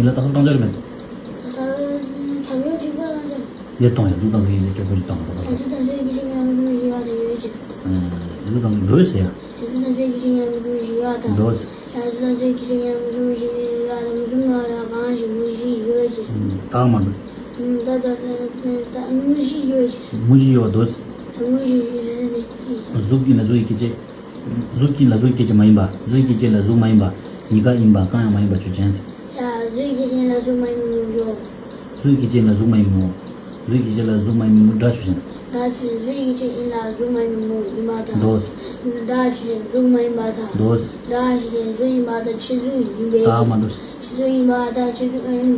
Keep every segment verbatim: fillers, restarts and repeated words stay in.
ཡིན་ལ་ད་ག་བཏང་འཆར་མེད། ད་ལྟ་ཁྱབ་ཡོད་གཅིག་པ་ལ་ཟེར། ལས་གཏོང་ཡ་གཟུགས་དང་གཟུགས་ཀྱི་ཁྱད་པར་གྱི་སྟངས་ད་ལྟ་གཟུགས་དང་གཟུགས་ཀྱི་ཁྱད་པར་གྱི་ཡོད་ཅིག་གཟུགས་དང་འདོད་ཟེར་ཡ། གཟུགས་དང་གཟུགས་ཀྱི་ཁྱད་པར་གྱི་ཡོད་ད། འདོད་ཟེར། ཡ་གཟུགས་དང་གཟུགས་ཀྱི་ཁྱད་པར་གྱི་ཡོད་ད། མུ་གཟུགས་ན་ཡ་གང་ཞིག་མུ་བཞི་ཡོད་ཅིག་ད་མ་འདོད། ད་ད་ད་མུ་བཞི་ཡོད་ཅིག་མུ་བཞི་ཡོད་འདོད་ཟེར། མུ་བཞི་ཡོད་ཅིག་གཟུགས་ཀྱི་ན་གཟུགས་ཀྱི་སྐྱེ་མཆེད། གཟུགས་ཀྱི་ལ་གཟུགས་སྐྱེ་མཆེད་མ་ཡིན་པ། གཟུགས་ཀྱི་སྐྱེ་མཆེད་ལ་གཟུགས་མ་ཡིན་པ། གཉིས་ཀ་ཡིན་པ་གང་ཡང་མ་ཡིན་པ་ཆོས་ཅན། ཡ་གཟུགས་ཀྱི་སྐྱེ་མཆེད་ལ་གཟུགས་མ་ཡིན་མོ་འགྲོ། གཟུགས་ཀྱི་སྐྱེ་མཆེད་ལ་གཟུགས་མ་ཡིན་མོ། གཟུགས་ཀྱི་སྐྱེ་མཆེད་ལ་གཟུགས་མ་ཡིན་མོ་སྒྲ་ཆོས་ཅན། སྒྲ་ཆོས་ཅན། གཟུགས་ཀྱི་སྐྱེ་མཆེད་ཡིན་ལ་གཟུགས་མ་ཡིན་མོ་ཡིན་པ་དང་། འདོད། སྒྲ་ཆོས་ཅན། གཟུགས་མ་ཡིན་པ་དང་། འདོད། སྒྲ་ཆོས་ཅན། གཟུགས་ཡིན་པ་དང་ཕྱི་གཟུགས་ཡིན་པའི་ཕྱིར། ད་མ་འདོད། ཕྱི་གཟུགས་ཡིན་པ་དང་ཕྱི་གཟུགས། ཨ།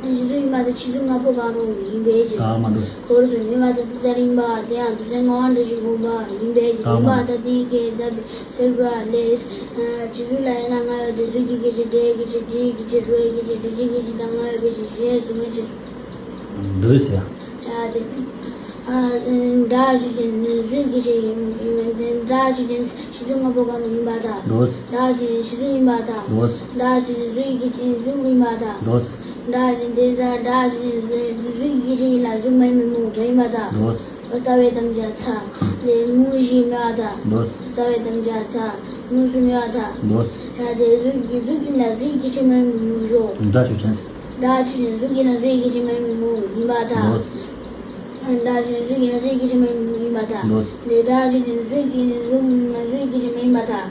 ཕྱི་གཟུགས་ཡིན་པ་དང་ཕྱི་གཟུགས་ལྔ་པོ་གང་རུང་ཡིན་པའི་ཕྱིར། ད་མ་འདོད། ཁོ་རང་ཚོ་ཡིན་པ་དང་དེ་ལྟར་ཡིན་པ་དེ་ཡང་དུ་ཚན་ངོ་བོ་འདྲ་ཞིག་དགོངས་པ་ཡིན་པའི་ཕྱིར། ད་མ་ཡིན་པ་དང་དེའི་སྐད་ཟླ་བའི་སེལ་བ་ལས། ཨ། ཕྱི་གཟུགས་ལ་ཡང་ན་ལྔ་ཡོད་དེ། གཟུགས་ཀྱི་སྐྱེ་མཆེད། སྒྲའི་སྐྱེ་མཆེད། དྲིའི་སྐྱེ་མཆེད། རོའི་སྐྱེ་མཆེད། དྲི་ཆུའི་སྐྱེ་མཆེད་དང་ལྔ་ཡོད་པའི་ཕྱིར། ཞེས་གསུངས་པའི་ཕྱིར། འདོད་ཟེར་ཡ། ཡ་དེ། ཨ། སྒྲ་ཆོས་ཅན། གཟུགས་ཀྱི་སྐྱེ་མཆེད་ཡིན། སྒྲ་ཆོས་ཅན། ཕྱི་གཟུགས་ལྔ་པོ་གང་རུང་ཡིན་པ་དང་། འདོད། སྒྲ་ཆོས་ཅན། ཕྱི་གཟུགས་ཡིན་པ་དང་། འདོད། སྒྲ་ཆོས་ཅན། གཟུགས་ཀྱི་སྐྱེ་མཆེད་གཟུགས་ཡིན་པ་དང་། འདོད། སྒྲ་ཆོས་ཅན། དེ་ལྟར་སྒྲ་ཆོས་ཅན། གཟུགས་ཀྱི་སྐྱེ་མཆེད་ཡིན་ལ་གཟུགས་མ་ཡིན་པའི་མུ་མ་ཡིན་པ་དང་། འདོད། རྩ་བའི་དམ་བཅའ་ཚར། དེ་མུ་བཞི་མེད་པ་དང་། འདོད། རྩ་བའི་དམ་བཅའ་ཚར། མུ་གསུམ་མེད་པ་དང་། འདོད། ཡ་དེ་གཟུགས་ཀྱི་གཟུགས་ཀྱི་ལ་གཟུགས་ཀྱི་སྐྱེ་མཆེད་མ་ཡིན་པའི་མུ་འགྲོ། སྒྲ་ཆོས་ཅན། སྒྲ་ཆོས་ཅན། གཟུགས་ཀྱི་ལ་གཟུགས་ཀྱི་སྐྱེ་མཆེད་མ་ཡིན་པའི་མུ་ཡིན་པ་དང་། འདོད། སྒྲ་ཆོས་ཅན། གཟུགས་ཀྱི་ལ་གཟུགས་ཀྱི་སྐྱེ་མཆེད་མ་ཡིན་པའི་མུ་ཡིན་པ་དང་། འདོད། དེ་སྒྲ་ཆོས་ཅན། གཟུགས་ཀྱི་གཟུགས་མ་གཟུགས་ཀྱི་སྐྱེ་མཆེད་མ་ཡིན་པ་དང་།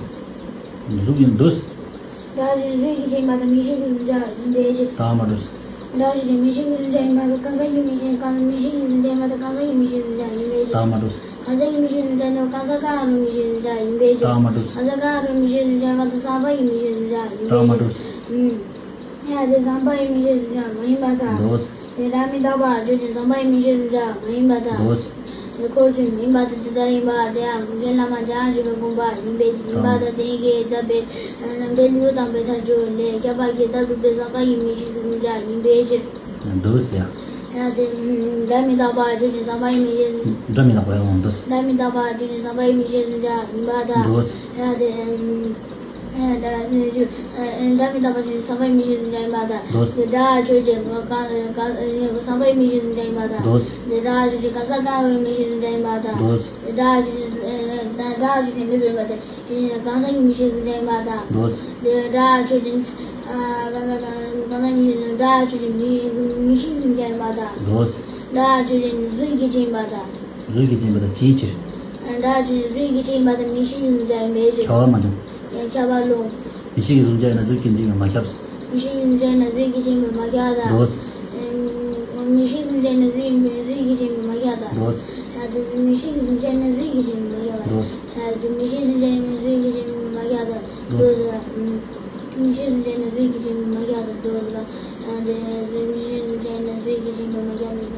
གཟུགས་ཀྱི་འདོད། སྒྲ་ཆོས་ཅན། གཟུགས་ཀྱི་སྐྱེ་མཆེད་ཡིན་པ་དང་མིག་ཤེས་ཀྱི་གཟུང་བྱ་ཡིན་པའི་ཕྱིར། ད་མ་འདོད། སྒྲ་ཆོས་ཅན། མིག་ཤེས་ཀྱི་གཟུང་བྱ་ཡིན་པ་དང་གང་ཟག་གི་མིག་གང་མིག་ཤེས་ཀྱི་གཟུང་བྱ་ཡིན་པ་དང་གང་ཟག་གི་མིག་ཤེས་ཀྱི་གཟུང་བྱ་ཡིན་པའི་ཕྱིར། ད་མ་འདོད། གང་ཟག་གི་མིག་ཤེས་ཀྱི་གཟུང་བྱ་ཡིན་པ་དང་གང་ཟག་གང་རུང་མིག་ཤེས་ཀྱི་གཟུང་བྱ་ཡིན་པའི་ཕྱིར། ད་མ་འདོད། གང་ཟག་གང་རུང་མིག་ཤེས་ཀྱི་གཟུང་བྱ་ཡིན་པ་དང་བསམ་པ་ཡི་མིག་ཤེས་ཀྱི་གཟུང་བྱ་ཡིན་པའི་ཕྱིར། ད་མ་འདོད། ཨུམ། ཡ་དེ་བསམ་པ་ཡི་མིག་ཤེས་ཀྱི་གཟུང་བྱ་མ་ཡིན་པ་དང་། འདོད། དེ་སྒྲ་མི་རྟག་པ་ཆོས་ཅན། བསམ་པ་ཡི་མིག་ཤེས་ཀྱི་གཟུང་བྱ་མ་ཡིན་པ་དང་། འདོད། དེ་ཁོ་ཚོས་མིན་པ་དང་དེ་ལྟར་ཡིན་པ་དེ་ཡང་ཀུན་མཁྱེན་བླ་མ་འཇམ་དབྱངས་ཆོས་པའི་དགོངས་པ་ཡིན་པའི་ཕྱིར། ཡིན་པ་དང་དེ་ཡི་སྐད་ཟླ་བའི་རྣམ་འགྲེལ་ཡུལ་དང་པོའི་མཐར་གྱུར་ལས། ཁྱབ་པ་ཀྱི་རྟགས་གྲུབ་པའི་བསམ་པ་ཡི་མིག་ཤེས་ཀྱི་གཟུང་བྱ་ཡིན་པའི་ཕྱིར། འདོད་ཟེར་ཡ། ཡ་དེ་སྒྲ་མི་རྟག་པ་ཆོས་ཅན། བསམ་པ་ཡི་མིག་ཤེས། སྒྲ་མི་རྟག་པ་ཡང་འདོད། སྒྲ་མི་རྟག་པ་ཆོས་ཅན། བསམ་པ་ཡི་མིག་ཤེས་ཀྱི་གཟུང་བྱ་ཡིན་པ་དང་། འདོད། ཡ་དེ། སྒྲ་མི་རྟག་པ་ཆོས་ཅན། བསམ་པ་ཡི་མིག་ཤེས་ཀྱི་གཟུང་བྱ་ཡིན་པ་དང་། འདོད། དེ་སྒྲ་ཆོས་ཅན། བསམ་པ་ཡི་མིག་ཤེས་ཀྱི་གཟུང་བྱ་ཡིན་པ་དང་། འདོད། དེ་སྒྲ་ཆོས་ཅན། གང་ཟག་གང་རུང་མིག་ཤེས་ཀྱི་གཟུང་བྱ་ཡིན་པ་དང་། འདོད། དེ་སྒྲ་ཆོས་ཅན། སྒྲ་ཆོས་ཅན་མེད་པ་ཡིན་པ་དང་། གང་ཟག་གི་མིག་ཤེས་ཀྱི་གཟུང་བྱ་ཡིན་པ་དང་། འདོད། དེ་སྒྲ་ཆོས་ཅན། གང་ཟག་གང་ཟག་མིག་ཤེས་ཀྱི་སྒྲ་ཆོས་ཅན། མིག་ཤེས་ཀྱི་གཟུང་བྱ་ཡིན་པ་དང་། འདོད། སྒྲ་ཆོས་ཅན། གཟུགས་ཀྱི་སྐྱེ་མཆེད་ཡིན་པ་དང་། གཟུགས་ཀྱི་སྐྱེ་མཆེད་ཡིན་པ་དང་ཅིའི་ཕྱིར། སྒྲ་ཆོས་ཅན། གཟུགས་ཀྱི་སྐྱེ་མཆེད་ཡིན་པ་དང་མིག་ཤེས་ཀྱི་གཟུང་བྱ་ཡིན་པའི་ཕྱིར། ཁྱབ་པ་མ་བྱུང་། ཡང་ཁྱབ་པ་ལོ། མིག་ཤེས་ཀྱི་གཟུང་བྱ་ཡིན་ན་གཟུགས་ཀྱི་སྐྱེ་མཆེད་ཡིན་པས་མ་ཁྱབ། མིག་ཤེས་ཀྱི་གཟུང་བྱ་ཡིན་ན་གཟུགས་ཀྱི་སྐྱེ་མཆེད་ཡིན་པས་མ་ཁྱབ་ད། འདོད། མིག་ཤེས་ཀྱི་གཟུང་བྱ་ཡིན་ན་གཟུགས་ཡིན་པས་གཟུགས་ཀྱི་སྐྱེ་མཆེད་ཡིན་པས་མ་ཁྱབ་ད། འདོད། ཡ་དེ་མིག་ཤེས་ཀྱི་གཟུང་བྱ་ཡིན་ན་གཟུགས་ཀྱི་སྐྱེ་མཆེད་ཡིན་པས་མ་ཁྱབ་ད། འདོད། ཡ་དེ་མིག་ཤེས་ཀྱི་གཟུང་བྱ་ཡིན་ན་གཟུགས་ཀྱི་སྐྱེ་མཆེད་ཡིན་པས་མ་ཁྱབ་ད། འདོད། འདོད་ཟེར་བ། མིག་ཤེས་ཀྱི་གཟུང་བྱ་ཡིན་ན་གཟུགས་ཀྱི་སྐྱེ་མཆེད་ཡིན་པས་མ་ཁྱབ་ད། འདོད་ཟེར་བ། ཡ་དེ་མིག་ཤེས་ཀྱི་གཟུང་བྱ་ཡིན་ན་གཟུགས་ཀྱི་སྐྱེ་མཆེད་ཡིན་པས་མ་ཁྱབ་ད།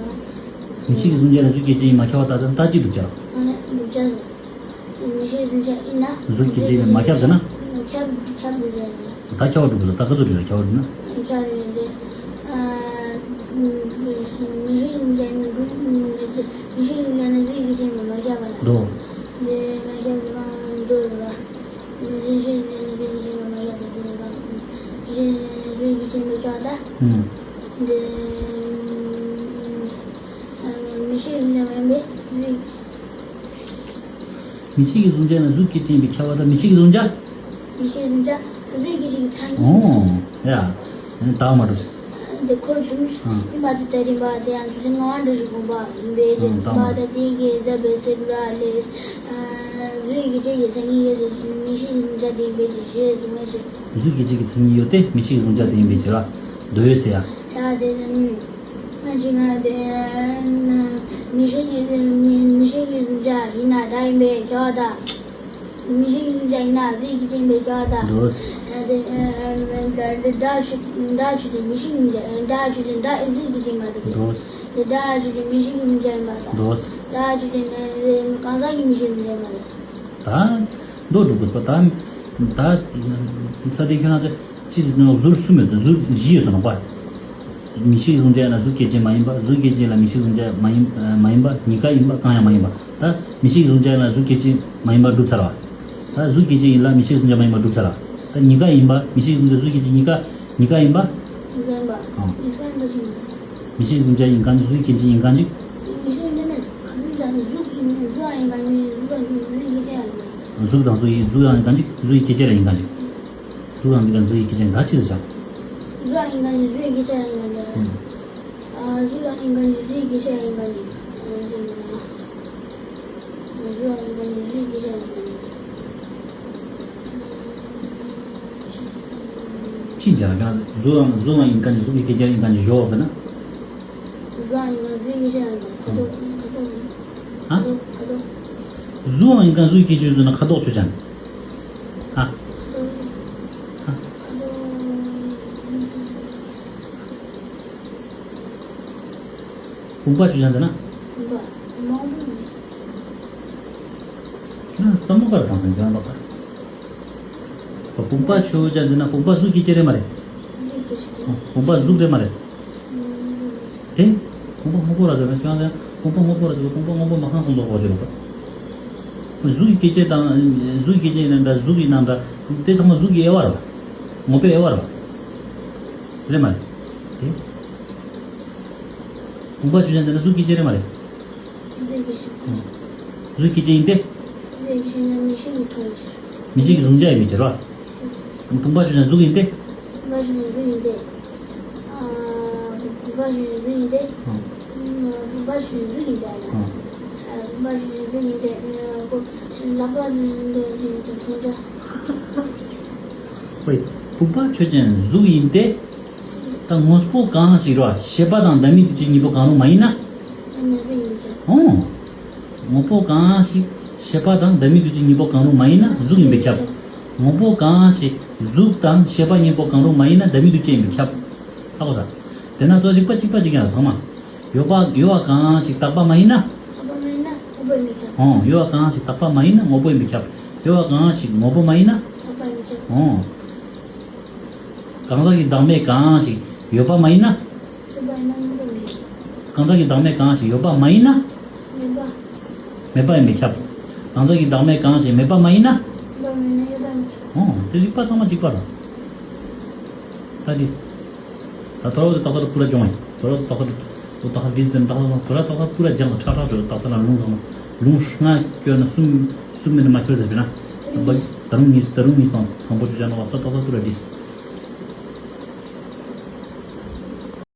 མིག་ཤེས་ཀྱི་གཟུང་བྱ་ཡིན་ན་གཟུགས་ཀྱི་སྐྱེ་མཆེད་ཡིན་པས་མ་ཁྱབ་ད། ད་ཅི་སྒྲུབ་བྱ། ཨ་ནི་སྒྲུབ་བྱ། མིག་ཤེས་གཟུང་བྱ་ཡིན་ན། གཟུགས་ཀྱི་སྐྱེ་མཆེད་ཡིན་པས་མ་ཁྱབ་ཟེར་ན། ཁྱབ་ཁྱབ་སྒྲུབ་བྱ་ཡིན་ན། ད་ཁྱབ་པ་སྒྲུབ་དགོས་ཟེར། ད་ག་ཚོད་སྒྲུབ་ན་ཁྱབ་པ་སྒྲུབ་ན། ཁྱབ་ཡིན་ཏེ། ཨ། མིག་ཤེས་གཟུང་བྱ་ཡིན་ན་གཟུགས། མིག་ཤེས་གཟུང་བྱ་ཡིན་ན་གཟུགས་ཀྱི་སྐྱེ་མཆེད་ཡིན་པས་མ་ཁྱབ་པ་ལ། འདོད། འདི་མ་ཁྱབ་པ་འདོད་ཟེར་བ། མིག་ཤེས་གཟུང་བྱ་ཡིན་ན་གཟུགས་ཀྱི་སྐྱེ་མཆེད་ཡིན་པས་མ་ཁྱབ་ད་འདོད་ཟེར་བ། མིག་ཤེས་གཟུང་བྱ་ཡིན་ན་གཟུགས་ཀྱི་སྐྱེ་མཆེད་ཡིན་པས་ཁྱབ་ད། ཨུམ། འདི། མིག་ཤེས་གཟུང་བྱ་མ་ཡིན་པས་གཟུགས། མིག་ཤེས་ཀྱི་གཟུང་བྱ་ཡིན་ན་གཟུགས་སྐྱེ་མཆེད་ཡིན་པས་ཁྱབ་པ་དང་། མིག་ཤེས་ཀྱི་གཟུང་བྱ། མིག་ཤེས་གཟུང་བྱ་གཟུགས་སྐྱེ་མཆེད་ཀྱི་མཚན་ཉིད། ཨོ། ཡ། དག་མ་གྲུབ། འདི་ཁོ་རང་གཟུགས་ཡིན་པ་དེ་ལྟར་ཡིན་པ་དེ་ཡང་དུས་ཚོད་ངོ་བོ་འདྲ་ཞིག་དགོངས་པ་ཡིན་པའི་ཕྱིར། ཡིན་པ་དེ་དེའི་སྐད་ཟླ་བའི་སེལ་བ་ལས། གཟུགས་སྐྱེ་མཆེད་ཀྱི་མཚན་ཉིད་ཡོད་དེ་མིག་ཤེས་ཀྱི་གཟུང་བྱ་དེ་ཡིན་པའི་ཕྱིར་ཞེས་གསུངས་པའི་ཕྱིར། གཟུགས་སྐྱེ་མཆེད་ཀྱི་མཚན་ཉིད་ཡོད་དེ་མིག་ཤེས་ཀྱི་གཟུང་བྱ་དེ་ཡིན་པའི་ཕྱིར། འདོད་ཡོད་ཟེར་ཡ། ཡ་དེ། ང་ཅི་ང་དེ། མིག་ཤེས་ཀྱི་མིག་ཤེས་ཀྱི་གཟུང་བྱ་ཡིན་ན་སྒྲ་ཡིན་པས་ཁྱབ་པ་དང་། མིག་ཤེས་ཀྱི་གཟུང་བྱ་ཡིན་ན་གཟུགས་ཀྱི་སྐྱེ་མཆེད་ཡིན་པས་ཁྱབ་པ་དང་། འདོད། ཡ་དེ། སྒྲ་ཆོས། སྒྲ་ཆོས་ཅན། མིག་ཤེས་ཀྱི་གཟུང་བྱ། སྒྲ་ཆོས་ཅན། སྒྲ་གཟུགས་ཀྱི་སྐྱེ་མཆེད་ཡིན་པ་དང་། འདོད། དེ་སྒྲ་ཆོས་ཅན། མིག་ཤེས་ཀྱི་གཟུང་བྱ་ཡིན་པ་དང་། འདོད། སྒྲ་ཆོས་ཅན། གང་ཟག་གི་མིག་ཤེས་ཀྱི་གཟུང་བྱ་ཡིན་པ་དང་། ད། མདོ་སྒྲུབ་དགོས་པ་དང་། ད། ས་སྟེང་ཁྱོད་རང་ཚོ་ཅི་ཟེར་ན་ཟུར་གསུམ་ཡོད་ཚོད། ཟུར་བཞི་ཡོད་ཚོད་ནོག་པ། མིག་ཤེས་ཀྱི་གཟུང་བྱ་ཡིན་ན་གཟུགས་སྐྱེ་མཆེད་མ་ཡིན་པ། གཟུགས་སྐྱེ་མཆེད་ལ་མིག་ཤེས་གཟུང་བྱ་མ་ཡིན། མ་ཡིན་པ། གཉིས་ཀ་ཡིན་པ། གང་ཡང་མ་ཡིན་པ། ད་མིག་ཤེས་ཀྱི་གཟུང་བྱ་ཡིན་ན་གཟུགས་སྐྱེ་མཆེད་མ་ཡིན་པ་སྒྲུབ་ཚར་བ། ད་གཟུགས་སྐྱེ་མཆེད་ཡིན་ལ་མིག་ཤེས་གཟུང་བྱ་མ་ཡིན་པ་སྒྲུབ་ཚར་བ། ད་གཉིས་ཀ་ཡིན་པ། མིག་ཤེས་གཟུང་བྱ་གཟུགས་སྐྱེ་མཆེད་གཉིས་ཀ་གཉིས་ཀ་ཡིན་པ། མི་ཤེས་པ། ཨང་། མི་ཤེས་པ་ཅི། མི་ཤེས་བཟུང་བྱ་ཡིན་གང་ཅི། གཟུགས་ཀྱི་སྐྱེ་མཆེད་ཡིན་གང་ཅི། མི་ཤེས་པ་ཅི་མེད། གཟུགས་དང་གཟུགས་ཀྱི་གཟུགས་ཡང་ཡིན་གང་ཅི། གཟུགས་དང་གཟུགས་ཀྱི་སྐྱེ་མཆེད་ཡང་ཡིན་གང་ཅི། གཟུགས་དང་གཟུགས་ཡིན། གཟུགས་ཡང་ཡིན་གང་ཅི། གཟུགས་ཀྱི་སྐྱེ་མཆེད་ཡང་ཡིན་གང་ཅི། གཟུགས་དང་གཟུགས་ཀྱི་སྐྱེ་མཆེད་ག་ཅི་ཟེར་བྱ། གཟུགས་ཡང་ཡིན་གང་ཅི། གཟུགས་ཀྱི་སྐྱེ་མཆེད་ཡང་ཡིན་གང་ཅི། ཨང་། ཨ། གཟུགས་ཡང་ཡིན་གང་ཅི། གཟུགས་ཀྱི་སྐྱེ་མཆེད་ཡང་ཡིན་གང་ཅི། ཨ། གཟུགས་ཡང་ཡིན་གང་ཅི། གཟུགས་ཀྱི་སྐྱེ་མཆེད་ཡང་ཡིན་གང་ཅི། ཅི་བྱ་གང་། གཟུགས་ཡང་གཟུགས་ཡང་ཡིན་གང་ཅི། གཟུགས་ཀྱི་སྐྱེ་མཆེད་ཡིན་གང་ཅི་ཞོག་ཟེར་ན། གཟུགས་ཡང་ཡིན་གང་། གཟུགས་ཀྱི་སྐྱེ་མཆེད་ཡང་ཡིན་གང་ཅི། ཁ་དོག་ཁ་དོག་ཨ། ཁ་དོག་ཁ་དོག་གཟུགས་ཡང་ཡིན་གང་། གཟུགས་ཀྱི་སྐྱེ་མཆེད་ཟེར་ན་ཁ་དོག་ཆོས་ཅན། ཨ། ཁ་དོག་ཨ། ཁ་དོག་བུམ་པ་ཆོས་ཅན་ཟེར་ན། བུམ་པ་མང་པོ་མེད། ཁྱེད་རང་བསམ་བློ་ག་རེ་བཏང་སོང་། ཁྱེད་རང་ལོག་ས། བུམ་པ་ཆོས་ཅན་ཟེར་ན་བུམ་པ་གཟུགས་ཀྱི་སྐྱེ་མཆེད་རེད་མ་རེད། གཟུགས་ཀྱི་སྐྱེ་མཆེད། བུམ་པ་གཟུགས་རེད་མ་རེད། དེ། བུམ་པ་སྔོན་པོ་ར་ཟེར་ན་ཁྱོད་རང་བུམ་པ་སྔོན་པོ་ར་ཟེར་བ། བུམ་པ་སྔོན་པོ་མ་གང་སོང་ལོག་གོ་ཅི་རོགས། གཟུགས་ཀྱི་སྐྱེ་མཆེད་དང་། གཟུགས་ཀྱི་སྐྱེ་མཆེད་ཡིན་ན་འདྲ། གཟུགས་ཡིན་ན་འདྲ། དེ་ཚང་མ་གཟུགས་ཀྱི་དབྱེ་བ་རེད་པ། ངོ་བོའི་དབྱེ་བ་རེད་པ། རེད་མ་རེད། དེ། བུམ་པ་ཆོས་ཅན་དེ་ནི་གཟུགས་ཀྱི་སྐྱེ་མཆེད་རེད་མ་རེད། གཟུགས་ཀྱི་སྐྱེ་མཆེད། གཟུགས་ཀྱི་སྐྱེ་མཆེད་ཡིན་ཏེ། གཟུགས་ཀྱི་སྐྱེ་མཆེད་ཡིན་ན་མིག་ཤེས་ཀྱིས་མཐོང་བའི་ཕྱིར། མིག་ཤེས་ཀྱིས་གཟུང་བྱ་ཡིན་པའི་ཕྱིར་རོ། བུམ་པ་ཆོས་ཅན་གཟུགས་ཡིན་ཏེ། བུམ་པ་ཆོས་ཅན་གཟུགས་ཡིན་ཏེ། ཨ། བུམ་པ་ཆོས་ཅན་གཟུགས་ཡིན་ཏེ། ཨ། བུམ་པ་ཆོས་ཅན་གཟུགས་ཡིན་ཏེ། ཨ། བུམ་པ་ཆོས་ཅན་གཟུགས་ཡིན་ཏེ། ཨ། ལག་པ་འདི་བཞིན་དུ་མཐོང་བྱ། ཧོ། བུམ་པ་ཆོས་ཅན་གཟུགས་ཡིན་ཏེ། ད་དངོས་པོ་གང་ཞིག་རོ། ཤེས་པ་དང་བདག་མེད་འདུས་བྱས་གཉིས་པོ་གང་རུང་མ་ཡིན་ན། ཨོ། དངོས་པོ་གང་ཞིག་ཤེས་པ་དང་བདག་མེད་འདུས་བྱས་གཉིས་པོ་གང་རུང་མ་ཡིན་ན་གཟུགས་ཡིན་པས་ཁྱབ། དངོས་པོ་གང་ཞིག་གཟུགས་དང་ཤེས་པ་གཉིས་པོ་གང་རུང་མ་ཡིན་ན་བདག་མེད་འདུས་བྱས་ཡིན་པས་ཁྱབ། ཧ་གོ་ས། དེས་ན་ཚོ་གཅིག་པ་གཅིག་པ་གཅིག་ཡང་ཚང་མ། ཡོད་པ་ཡོད་པ་གང་ཞིག་རྟག་པ་མ་ཡིན་ན། རྟག་པ་མ་ཡིན་ན་དངོས་པོ་ཡིན་པས་ཁྱབ། ཨོ། ཡོད་པ་གང་ཞིག་རྟག་པ་མ་ཡིན་ན་དངོས་པོ་ཡིན་པས་ཁྱབ། ཡོད་པ་གང་ཞིག་དངོས་པོ་མ་ཡིན་ན། རྟག་པ་ཡིན་པས་ཁྱབ། ཨོ། གང་ཟག་གི་བདག་མེད་གང་ཞིག་ཡོད་པ་མ་ཡིན་ན། ཡོད་པ་ཡིན་ན་དངོས་པོ་མེད། གང་ཟག་གི་བདག་མེད་གང་ཞིག་ཡོད་པ་མ་ཡིན་ན། མེད་པ། མེད་པ་ཡིན་པས་ཁྱབ། གང་ཟག་གི་བདག་མེད་གང་ཞིག་མེད་པ་མ་ཡིན་ན། ཡོད་པ་མེད་ན་ཡོད་པ་མེད། ཨོ། དེ་རིགས་པ་ཚང་མ་གཅིག་པ་རེད། ད་འདི། ད་དོ་ར་དེ་ཏག་ཏག་པུ་ར་སྦྱོང་ཡིན། དོ་ར་ཏག་ཏག་དོ་ཏག་ཏག་འདི་ཟེར་ཏག་ཏག་དོ་ར་ཏག་ཏག་པུ་ར་སྦྱང་ཏག་ཏག་ཏག་ཏག་ལ་ལུང་ཚང་མ་ལུང་ལྔ་སྐྱོན་ན་གསུམ་གསུམ་མིན་ན་མ་ཁྱོད་ཟེར་བས་ན། ད་རུང་གཉིས་ད་རུང་གཉིས་དང་དང་པོ་ཆོས་ཅན་ནོ་བ་ས་ཏག་ཏག་པུ་ར་འདི།